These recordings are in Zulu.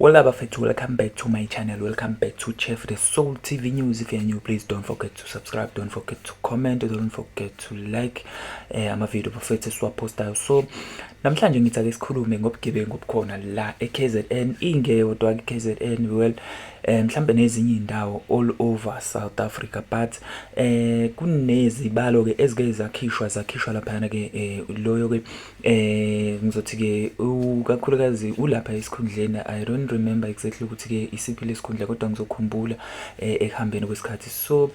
Well, bafethu, welcome back to my channel. Welcome back to Chef the Soul TV News. If you're new, please don't forget to subscribe, don't forget to comment, don't forget to like ama-video, bafethu, esiwaphostayo. So namhlanje ngithi ake sikhulume ngobugebengu obukhona la e-KZN, ingeyodwa ke-KZN, well, mhlambe nezinye iy'ndawo all over South Africa, but kunezibalo ke ezike zakhishwa laphayana ke loyo ke ngizothi ke kakhulukazi ulapha esikhundleni. I don't remember exactly ukuthi ke isiphi lesikhundla, kodwa ngizokhumbula ekuhambeni kwesikhathi. So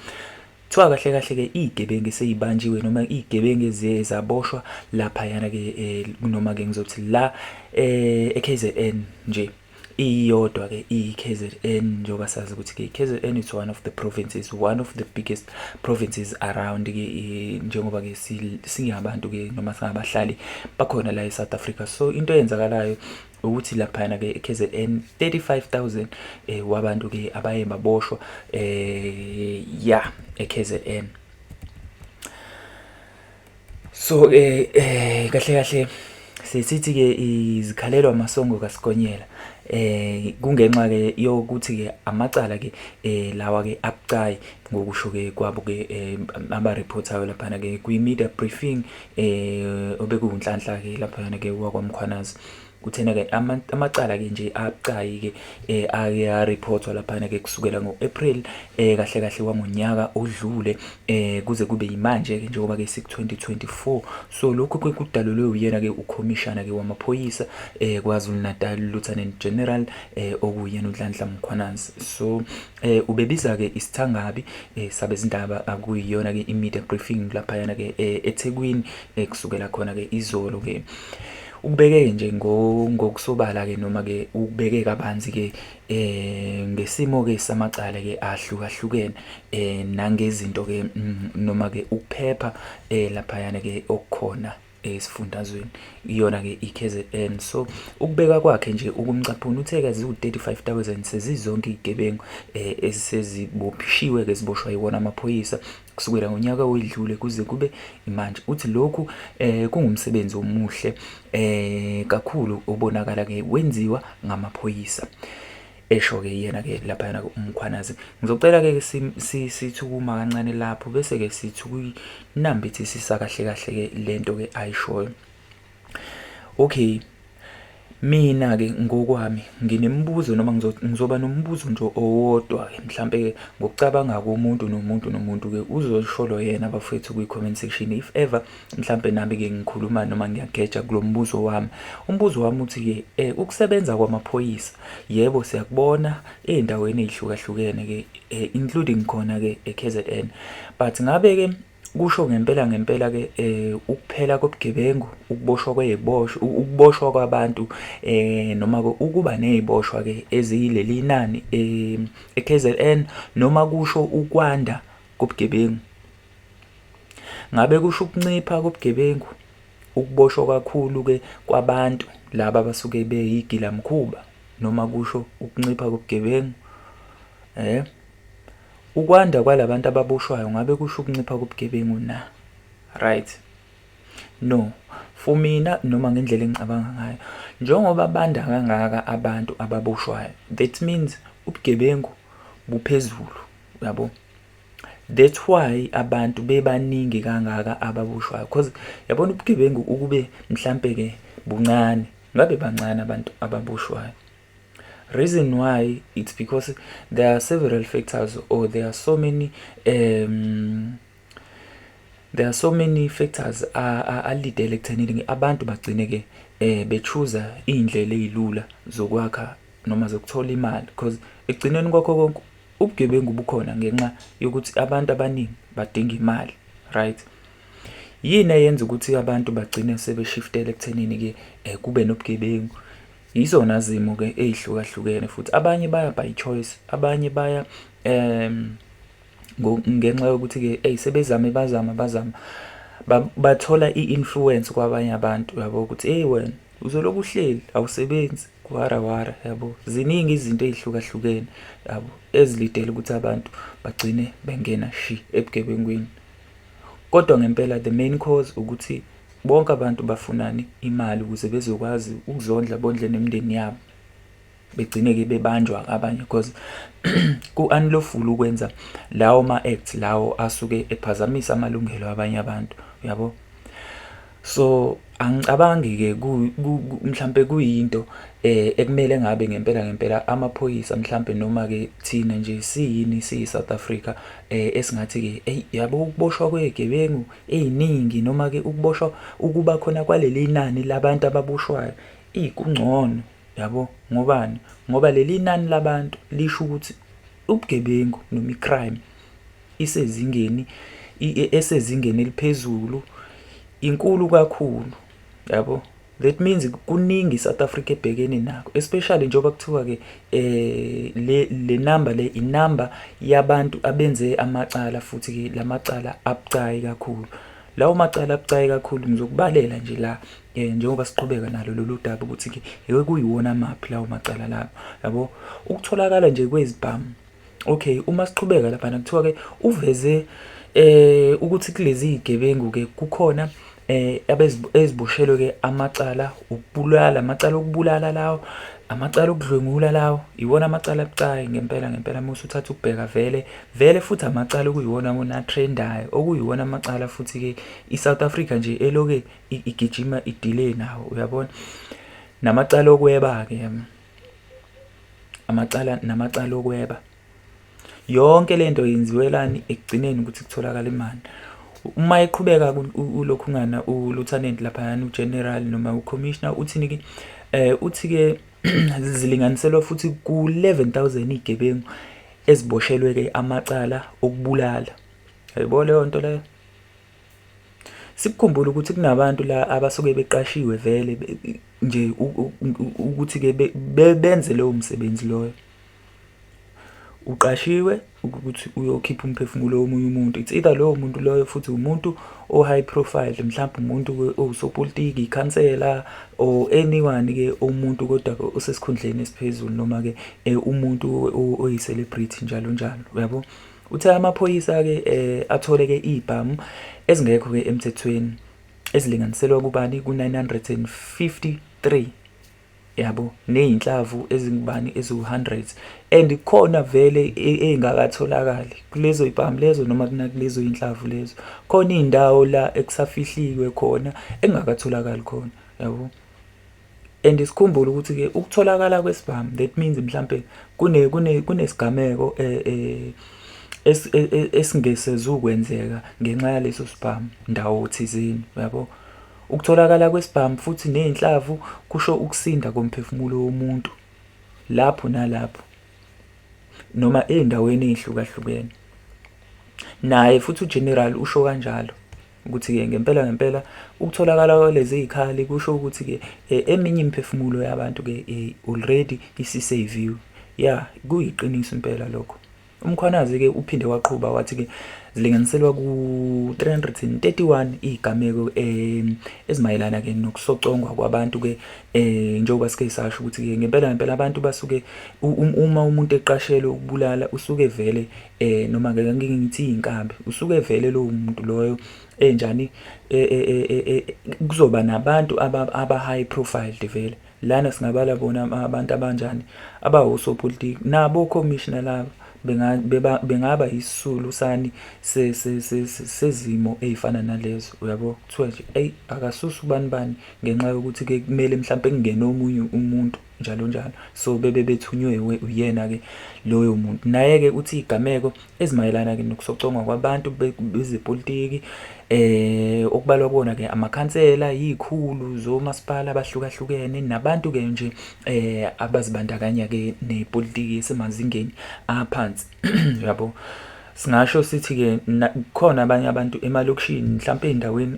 kuthiwa kahle kahle ke iy'gebengu esey'banjiwe noma iy'gebengu eziye zaboshwa laphayana ke noma ke ngizothi la e-KZN nje iyodwa ke, i-KZN, njengoba sazi ukuthi ke i-KZN is one of the provinces, one of the biggest provinces around ke, njengoba ke singabantu ke noma singabahlali bakhona la e-South Africa. So into eyenzakalayo ukuthi laphayana ke e-KZN 35,000 wabantu ke abaye baboshwa ya e-KZN. So kahle kahle sesithi ke izikhalelwa amasongo kaSigonyela, kungenxa ke yokuthi ke amacala ke lawa ke abucayi, ngokusho ke kwabo ke aba-reportayo laphana ke kwi-media briefing obekuwuNhlanhla ke laphana ke wakwaMkhwanazi. Kuthena ke amacala ke nje abucayi ke ake areportwa laphana ke kusukela ngo-April kahle kahle wangonyaka odlule kuze kube yimanje ke, njengoba ke siku 2024. So lokhu ke kudalulwe uyena ke ukhomishana ke wamaphoyisa KwaZulu Natal, Lieutenant General okuyena uNhlanhla Mkhwanazi. So ubebiza ke isithangabi sabezindaba, akuyiyona ke i-media briefing laphayana ke eThekwini kusukela khona ke izolo ke. Ukubeke nje ngokusobala ke noma ke ukubeke kabanzi ke ngesimo ke samacala ke ahlukahlukene nangezinto ke noma ke ukuphepha laphayana ke okukhona esifundazweni, iyona ke i-KZN. So ukubeka kwakhe nje, ukumcaphuna, uthe ke ziwu-35,000 sezizonke iy'gebengu esezibophishiwe ke, ziboshwa yiwona amaphoyisa kusukela ngonyaka oyedlule kuze kube imanje. Uthi lokhu kungumsebenzi omuhle kakhulu obonakala ke wenziwa ngamaphoyisa, esho ke yena ke laphayana uMkhwanazi. Ngizocela ke sithi ukuma kancane lapho, bese ke sithi ukuyinambithisisa kahle kahle ke lento ke ayishoyo. Okay, mina ke ngokwami nginemibuzo noma ngizoba nombuzo nje owodwa ke, mhlambe ke ngokucabanga komuntu nomuntu nomuntu ke uzosholo yena, bafethu, kwi-comment section, if ever mhlambe nami ke ngikhuluma noma ngiyageja kulo mbuzo wami. Umbuzo wami uthi ke ukusebenza kwamaphoyisa, yebo, siyakubona ey'ndaweni ey'hlukahlukene ke, including khona ke e-KZN, but ngabe ke kusho ngempela ngempela ke ukuphela kobugebengu ukuboshwa kwey'boshwa, ukuboshwa kwabantu noma ukuba ney'boshwa ke eziyileli nani e-KZN, noma kusho ukwanda kobugebengu? Ngabe kusho ukuncipha kobugebengu ukuboshwa kakhulu ke kwabantu laba abasuke beyigilamkhuba, noma kusho ukuncipha kobugebengu? Ukwanda kwalabantu ababoshwayo ngabe kusho ukuncipha kobugebengu na? Right, no, for mina noma ngendlela engicabanga ngayo, njengoba banda kangaka abantu ababoshwayo, that means ubugebengu buphezulu, uyabo? That's why abantu bebaningi kangaka ababoshwayo, because yabona, ubugebengu ukube mhlambe ke buncane, ngabe bancane abantu ababoshwayo. Reason why, it's because there are several factors or there are so many factors alidele ekuthenini abantu bagcine ke bechuza iy'ndlela ey'lula zokwakha noma zokuthola imali, because ekugcineni kwakho konke ubugebengu bukhona ngenxa yokuthi abantu abaningi badinga imali, right? Yini eyenza ukuthi abantu bagcine sebeshiftela ekuthenini ke kube nobugebengu? Yizona zimo ke ey'hlukahlukene, futhi abanye baya by choice, abanye baya ngenxa yokuthi ke eyi, sebezame, bazama, bazama, bathola i-influence kwabanye abantu, yabo, ukuthi, "Hey wena, uzoloku uhleli, awusebenzi, wara wara," yabo. Ziningi izinto ey'hlukahlukene, yabo, ezilidele ukuthi abantu bagcine bengena shi ebugebengwini. Kodwa ngempela the main cause ukuthi bonke abantu bafunani? Imali, ukuze bezokwazi ukuzondla, bondle nemindeni yabo. Begcine-ke bebanjwa abanye because ku-unlawful ukwenza lawo ma-act lawo asuke ephazamisa amalungelo abanye abantu, uyabo. So angicabangi-ke mhlampe kuyinto ekumele ngabe ngempela ngempela amaphoyisa mhlampe noma-ke thina nje siyini siyi-South Africa esingathi-ke eyi yabo ukuboshwa kwey'gebengu ey'ningi noma-ke ukuboshwa ukuba khona kwaleli nani labantu ababoshwayo eyi kungcono yabo. Ngobani? Ngoba leli nani labantu lisho ukuthi ubugebengu noma i-crime isezingeni esezingeni eliphezulu, inkulu kakhulu yabo. That means kuningi i-South Africa ebhekene nakho, especially njengoba kuthiwa-ke le number le inamba yabantu abenze amacala futhi-ke lamacala abucayi kakhulu. Lawo macala abucayi kakhulu ngizokubalela nje la njengoba siqhubeka nalo lolu daba ukuthi-ke ekuyiwona maphi lawo macala lawo, yabo. Ukutholakala nje kwezibhamu, okay, uma siqhubeka laphana kuthiwa-ke uveze ukuthi kulezi y'gebengu-ke kukhona eziboshelwe-ke amacala ukubulala, amacala okubulala lawo, amacala okudlwengula lawo, iwona amacala abucayi ngempela ngempela uma usuthatha ukubheka vele vele futhi amacala okuyiwona wona a-trend-ayo, okuyiwona amacala futhi-ke i-South Africa nje eloke igijima idile nawo, uyabona. Namacala okweba-ke, amacala namacala okweba. Yonke lento yenziwelani ekugcineni ukuthi kutholakale imali. Uma eqhubeka ulokhungana u-lieutenant laphayana u-general noma u-commissioner uthini-ke? Uthi-ke zilinganiselwa futhi ku-11,000 iy'gebengu eziboshelwe-ke amacala okubulala. Uyayibona leyo nto leyo? Sikukhumbule ukuthi kunabantu la abasuke beqashiwe vele nje ukuthi-ke benze lowo msebenzi loyo. Uqashiwe ukuthi uyokhipha umphefumulo womunye umuntu. It's either lowo muntu loyo futhi umuntu o-high profile, mhlampe umuntu owusopolitiki, ikhansela or anyone-ke umuntu kodwa-ke osesikhundleni esiphezulu noma-ke umuntu oyi-celebrity njalo njalo, uyabo. Uthe amaphoyisa-ke athole-ke iy'bhamu ezingekho-ke emthethweni ezilinganiselwa kubani ku-953, yabo, ney'nhlavu ezingubani eziwu-hundreds and khona vele ey'ngakatholakali kulezo y'bhamu lezo noma kulezo y'nhlavu lezo. Khona iy'ndawo la ekusafihliwe khona ekungakatholakali khona, yabo. And sikhumbule ukuthi-ke ukutholakala kwesibhamu that means mhlampe kunesigameko esingesezukwenzeka ngenxa yaleso sibhamu ndawo thizeni, uyabo. Ukutholakala kwesibhamu futhi ney'nhlavu kusho ukusinda komphefumulo womuntu lapho nalapho noma ey'ndaweni ey'hlukahlukene. Naye futhi u-general usho kanjalo ukuthi-ke ngempela ngempela ukutholakala kwalezi y'khali kusho ukuthi-ke eminye imiphefumulo yabantu-ke already isi-save-iwe. Ya, kuyiqiniso impela lokho. UMkhwanazi-ke uphinde waqhuba wathi-ke zilinganiselwa ku-331 iy'gameko ezimayelana-ke nokusocongwa kwabantu-ke njengoba sike sasho ukuthi-ke ngempela ngempela abantu basuke uma umuntu eqashelwe ukubulala usuke vele noma-ke ngike ngithi iy'nkabi usuke vele lowo muntu loyo enjani kuzoba nabantu aba-high profile vele. Lana singabala bona abantu abanjani abawosopolitiki nabo o-commissioner laba bengaba isisulu sani sezimo ey'fana nalezo, uyabo. Kuthiwa nje eyi akasuse ubani bani ngenxa yokuthi-ke kumele mhlampe kungene omunye umuntu njalo njalo. So bebe bethunywe uyena-ke loyo muntu. Naye-ke uthi iy'gameko ezimayelana-ke nokusocongwa kwabantu bezepolitiki okubalwa kuwona-ke amakhansela, iy'khulu zomasipala abahlukahlukene nabantu-ke nje abazibandakanya-ke nepolitiki esemazingeni aphansi, uyabo. Singasho sithi-ke kukhona abanye abantu emalokishini mhlampe ey'ndaweni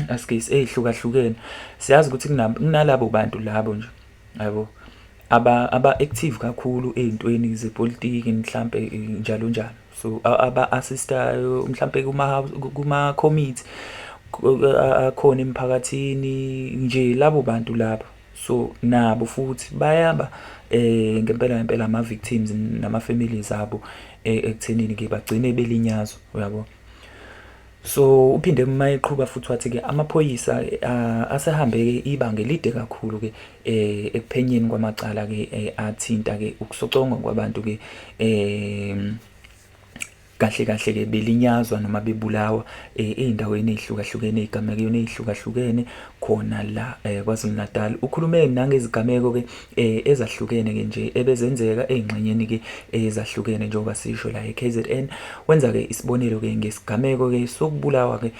askies ey'hlukahlukene. Siyazi ukuthi kunalabo bantu labo nje, yabo, aba-active kakhulu ey'ntweni zepolitiki mhlampe njalo njalo. So aba-assist-ayo mhlampe kuma-committee akhona emphakathini nje labo bantu labo. So nabo futhi bayaba ngempela ngempela ama-victims nama-families abo ekuthenini-ke bagcine belinyazwa, uyabo. So uphinde uma eqhuba futhi wathi-ke amaphoyisa asehambe-ke ibanga elide kakhulu-ke ekuphenyeni kwamacala-ke athinta-ke ukusocongwa kwabantu-ke kahle kahle ke belinyazwa noma bebulawa ey'ndaweni ey'hlukahlukene ey'gamekweni ey'hlukahlukene khona la KwaZulu Natal. Ukhulume nangezigameko ke ezahlukene ke nje ebezenzeka ey'ngxenyeni ke ezahlukene njengoba sisho la e-KZN. Wenza ke isibonelo ke ngesigameko ke sokubulawa ke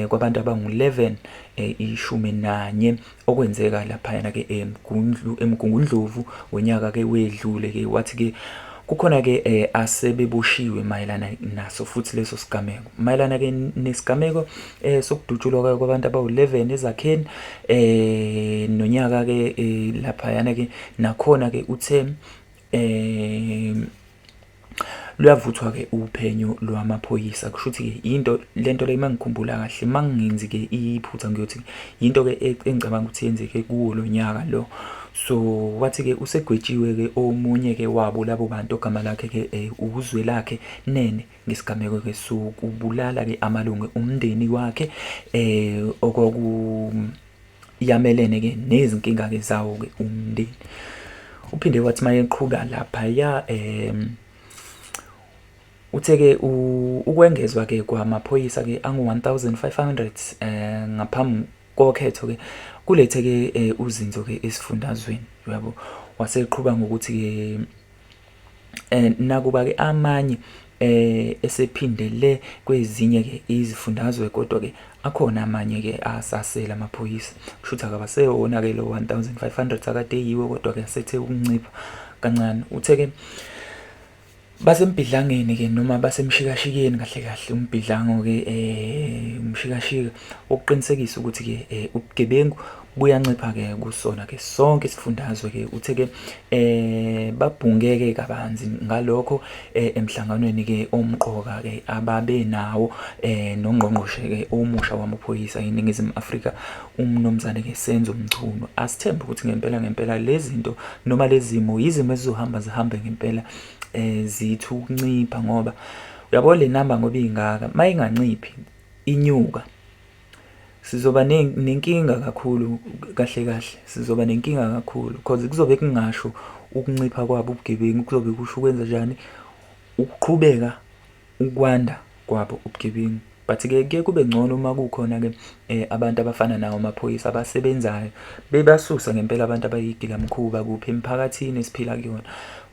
kwabantu abangu-11 11 okwenzeka laphayana ke eMgungundlovu ngonyaka ke wedlule ke wathi ke kukhona ke asebeboshiwe mayelana naso futhi leso sigameko. Mayelana ke nesigameko sokudutshulwa kwabantu abawu-11 ezakheni nonyaka ke laphayana ke nakhona ke uthe luyavuthwa ke uphenyo lwamaphoyisa. Kusho ukuthi-ke yinto lento le uma ngikhumbula kahle, uma ngingenzi-ke iphutha ngiyothi yinto-ke engicabanga ukuthi yenzeke kuwo lo nyaka lo. So wathi-ke usegwetshiwe-ke omunye-ke wabo labo bantu ogama lakhe-ke uZwelakhe Nene ngesigameko-ke sokubulala-ke amalungu omndeni wakhe okwakuyamelene-ke nezinkinga-ke zawo-ke umndeni. Uphinde wathi uma eqhuba laphaya uthe-ke ukwengezwa-ke kwamaphoyisa-ke angu-1500 ngaphambi kokhetho-ke kulethe-ke uzinzo-ke esifundazweni, uyabo. Waseqhuba ngokuthi-ke nakuba-ke amanye esephindele kwezinye-ke izifundazwe kodwa-ke akhona amanye-ke asasele amaphoyisa. Kusho ukuthi akabasewona-ke lo 1500 akade eyiwo kodwa-ke asethe ukuncipha kancane. Uthe-ke basembhidlangeni-ke noma basemshikashikeni kahle kahle umbhidlango-ke umshikashika wokuqinisekisa ukuthi-ke ubugebengu buyancipha-ke kusona-ke sonke isifundazwe-ke. Uthe-ke babhungeke kabanzi ngalokho emhlanganweni-ke omqoka-ke ababe nawo nongqongqoshe-ke omusha wamaphoyisa eNingizimu Afrika uMnumzane-ke Senzo Mchunu. Asithembe ukuthi ngempela ngempela lezi zinto noma lezi zimo yizimo ezizohamba zihambe ngempela zithi ukuncipha ngoba uyabo le namba ngoba ingaka uma inganciphi inyuka sizoba nenkinga kakhulu kahle kahle sizoba nenkinga kakhulu cause kuzobe kungasho ukuncipha kwabo ubugebengu kuzobe kusho ukwenza njani ukuqhubeka ukwanda kwabo ubugebengu. But-ke kuye kube ngcono uma kukhona-ke abantu abafana nawo amaphoyisa abasebenzayo bebasusa ngempela abantu abayigilamkhuba kuphi emphakathini esiphila kuyona,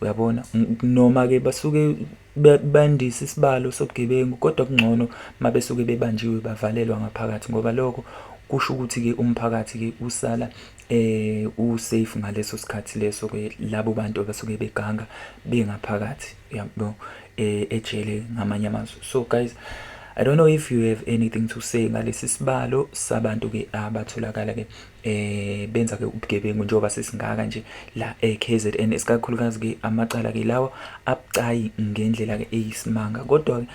uyabona. Noma-ke basuke bandise isibalo sobugebengu kodwa kungcono uma besuke bebanjiwe bavalelwa ngaphakathi ngoba lokho kusho ukuthi-ke umphakathi-ke usala u-safe ngaleso sikhathi leso-ke labo bantu abasuke beganga bengaphakathi, uyabo, ejele ngamanye amazwi. So guys, I don't know if you have anything to say ngalesi sibalo sabantu-ke abatholakala-ke benza-ke ubugebengu njengoba sesingaka nje la e-KZN, isikakhulukazi-ke amacala-ke lawa abucayi ngendlela-ke eyisimanga. Kodwa-ke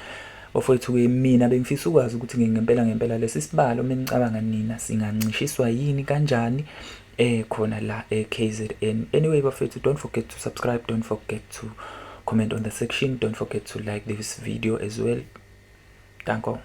bafowethu-ke mina bengifisa ukwazi ukuthi ngempela ngempela lesi sibalo menicabanga nina singancishiswa yini kanjani khona la e-KZN. Anyway bafethu, don't forget to subscribe, don't forget to comment on the section, don't forget to like this video as well. Danko.